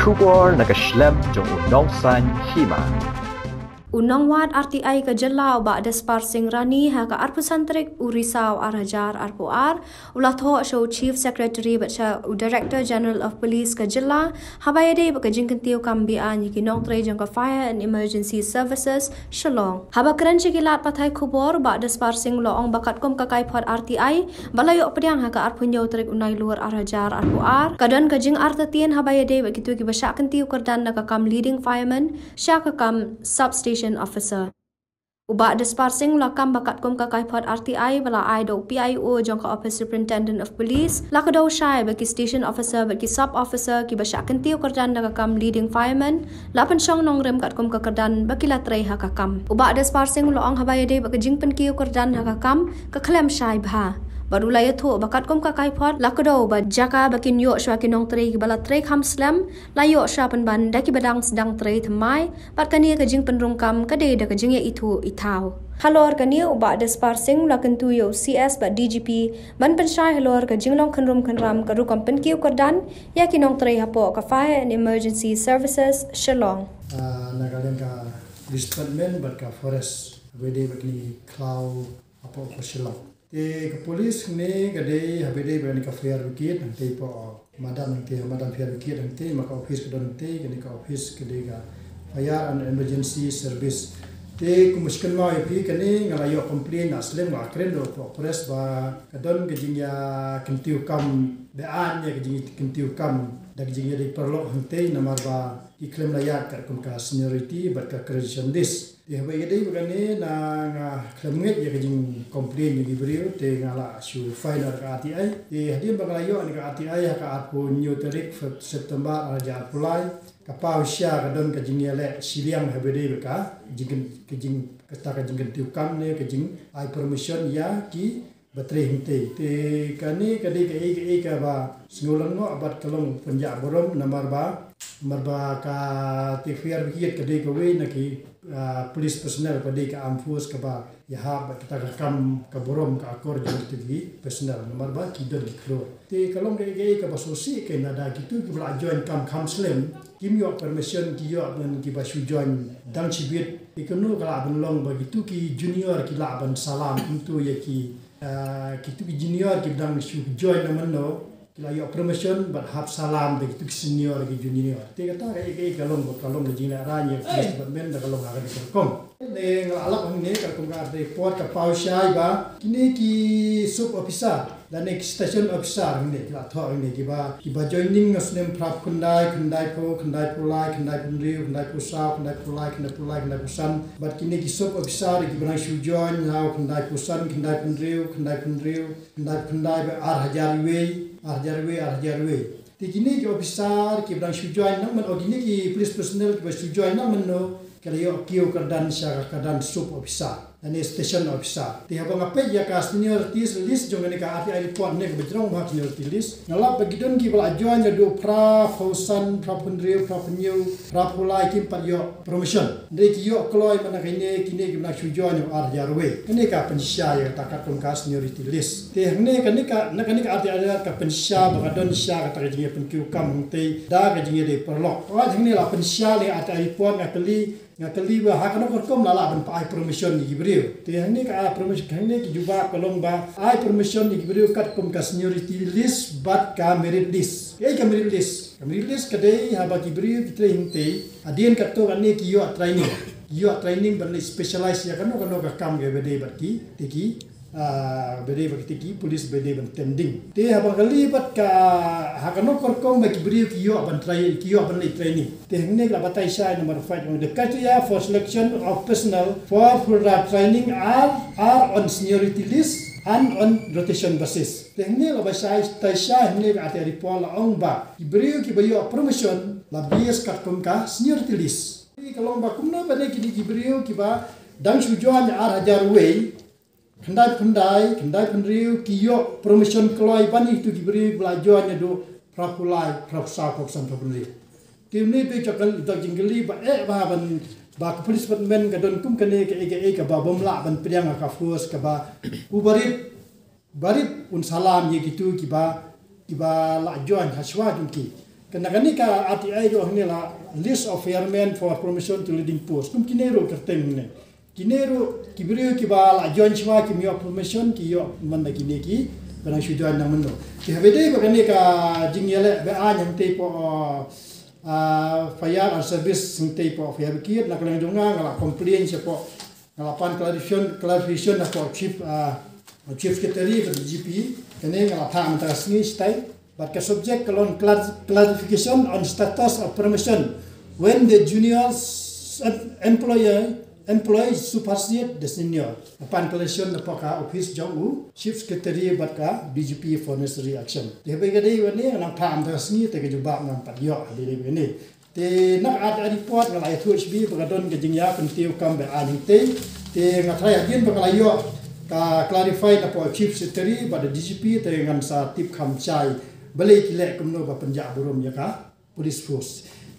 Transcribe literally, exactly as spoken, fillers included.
Khubor na ka shlem jong u nongsan hima. U nongwad R T I ka jylla u Bah Despar Singh Rani ha ka arphew san tarik u Risaw ar hajar arphew ar u la thoh sha u Chief Secretary bad sha u Director General of Police ka jylla haba ïadei bad ka jingkyntiew kam beaiñ ïa ki nongtrei jong ka Fire and Emergency Services Shillong. Haba kren sha ki lad pathai khubor, Bah Despar Singh u la ong ba katkum ka kaiphod R T I ba la ïoh pdiang ha ka arphew hynñiew tarik u Nailur ar hajar arphew ar, ka don ka jingartatien haba ïadei bad kito kiba shah kyntiew kyrdan na ka kam leading fireman sha ka kam substation officer. U Bah Despar Singh u la kam ba katkum ka kaiphod R T I ba la ai da u P I O jong ka Office Superintendent of Police la kdew shai ba ki station officer bad ki sub officer kiba shah kyntiew kyrdan na ka kam leading fireman la pynshong nongrim katkum ka kyrdan ba ki la trei ha ka kam. U Bah Despar Singh u la ong haba ïadei bad ka jingpynkiew kyrdan ha ka kam ka khlem shai bha bad u la ïathuh ba katkum ka kaiphod la kdew ba jaka ba kin ïoh shuwa ki nongtrei kiba la trei kham slem la ïoh shuwa pynban da kiba dang sdang trei thymmai bad kane ka jingpynrung kam ka dei da ka jingïaithuh ithaw. Halor kane u Bah Despar Singh u la kyntu ïa u C S bad D G P ban pynshai halor ka jinglong khynrum khynram ka rukom pynkiew kyrdan ïa ki nongtrei hapoh ka Fire and Emergency Services Shillong. Ah, na ka liang ka Police Department bad ka Forest, haba ïadei bad kine ki khlaw hapoh ka Shillong. Te ka police hangne ka dei haba ïadei bad kane ka fire brigade, hangtei hapoh madan, hangtei ha madan fire brigade, hangtei namar ka office ka don hangtei, kane ka office ka dei ka Fire and Emergency Service. Te kum ba shu kynmaw ïa phi, kane nga la ïoh complain na slem, nga la kren ruh hapoh press ba ka don ka jingïakyntiew kam beaiñ, ïa ka jingkyntiew kam da ka jingïadei paralok hangtei namar ba ki khlem la ïaid katkum ka seniority bad ka credential list. Te haba ïadei bad kane, na nga khlem ngeit ïa ka jingcomplain jong ki briew, te nga la shu file ïa ka R T I. Te hadien ba nga la ïoh ïa ka R T I ha ka arphew hynñiew tarik Sep-, September ar hajar arphew lai, ka paw sha ka don ka jingïaleh shiliang haba ïadei bad ka jingkyn-, ka jing, kata ka jingkyntiew kam ne ka jingai permission ïa ki ba trei hangtei. Te kane ka dei kaei kaei kaba sngewlyngngoh bad ka long pynjah burom namar ba, namar ba ka, te fire brigade ka dei kawei na ki, ah, police personnel ba dei ka armed force kaba ïahap bad kata ka kam ka burom ka akor jong kito ki personnel namar ba ki don ki khlur. Te ka long kaei kaei kaba sngewsih kein lada kito kiba la join kam kham slem kim ïoh permission, ki ïoh ban kiba shu join dang shibit. Te kano ka lah ban long ba kito ki junior ki lah ban salam kumto ïa ki Ah, kito ki junior ki dang shu join na mynno ki la ïoh promotion bad hap salam da kito ki senior ki junior. Te kata kaei kaei ka long, ka long ka jinglehrain ïa ka police department da ka long ha kane ka rukom. Ne nga la lap hangne ka rukom ka report ka paw shai ba kine ki sub officer lane ki station officer hangne ki la thoh hangne kiba, kiba joining ha u snem phra khyndai, khyndai phew, khyndai phew lai, khyndai phew hynriew, khyndai phew saw, khyndai phew lai, khyndai phew lai, khyndai phew san. Bad kine ki sub officer kiba dang shu join ha u khyndai phew san, khyndai phew hynriew, khyndai phew hynriew, khyndai phew khyndai bad ar hajar wei, ar hajar wei, ar hajar wei. Te kine ki officer kiba dang shu join nang mynno, kine ki police personnel kiba shu join nang mynno, ki la ïoh kiew kyrdan sha ka kyrdan sub officer lane station officer. Te haba nga peit ïa ka seniority list jong kane ka R T I report ne kaba jrong bha seniority list, nga lap ba ki don kiba la join naduh phra phew san, phra phew hynriew, phra phew hynñiew, phra phew lai kim pat ïoh promotion. Hynrei ki ïoh kloi mynta kine, kine kiba dang shu join ar hajar wei. Kane ka pynshisha ïa kata katkum ka seniority list. Te hangne kane ka, na kane ka R T I ka pynshisha ba ka don shisha kata ka jingïapynkiew kam hangtei da ka jingïadei paralok. Wat hangne la pynshisha ne R T I report, nga kylli, nga kylli ba ha kano ka rukom la lah ban ai promotion ïa ki briew. Te hangne ka ai promotion, hangne ki jubab ka long ba ai promotion ïa ki briew katkum ka seniority list bad ka merit list. Kaei ka merit list? Ka merit list ka dei haba ki briew ki trei hangtei, hadien katto katne ki ïoh training. Ki ïoh training ban leit specialize ïa kano kano ka kam kaba dei bad ki, te ki, ah, ba dei bad ki, te ki police ba dei ban tending. Te haba nga kylli bad ka, ha kano ka rukom ba ki briew ki ïoh ban trai, ki ïoh ban leit training. Te hangne la batai shai namar five, the criteria for selection of personnel for further training are, are on seniority list and on rotation basis. Te hangne la batai shai, tai shai hangne ka R T I report la ong ba ki briew kiba ïoh promotion la base katkum ka seniority list. Te ka long ba kumno ba ne kine ki briew kiba dang shu join ar hajar wei, khyndai phew khyndai, khyndai phew hynriew, ki ïoh promotion kloi ban ïa kito ki briew kiba la join naduh phra phew lai, phra phew saw, phra phew san, phra phew hynriew. Te une u dei jingkylli, jingkylli ba eh ba ban, ba ka police department ka don kum kane kaei kaei kaba bym lah ban pdiang ha ka force kaba u barit, barit un salam ïa kito kiba, kiba la join ha shuwa jong ki. Kane kane ka R T I ruh hangne la list of firemen for promotion to leading post. Kum kine ruh kyrteng hangne. Kine ruh ki briew kiba la join shuwa kim ïoh promotion ki ïoh man da kine ki ba nang shu join nang mynno. Te haba ïadei bad kane ka jingïaleh ba-aiñ hangtei hapoh, ah, fire and service hangtei hapoh fire brigade, na ka liang jong nga nga la complain shapoh, nga la pan clarification, clarification na ka chief, ah, chief secretary bad D G P. Kane nga la phah mynta ka sngi shatai. Bad ka subject ka long clar-, clarification on status of promotion when the junior s-, employee, employee supersede the senior. Nga pan clarification napoh ka office jong u chief secretary bad ka D G P for necessary action. Te haba ïadei bad kane nga nang phah mynta ka sngi, te ka jubab ngam pat ïoh haba ïadei bad kane. Te na ka R T I report nga la ïathuh shibun ba ka don ka jingïapyntiew kam ba-aiñ hangtei. Te nga tharai hadien ba nga la ïoh ka clarify napoh chief secretary bad D G P, te ngan sa tip kham shai balei ki leh kumno ban pynjah burom ïa ka police force.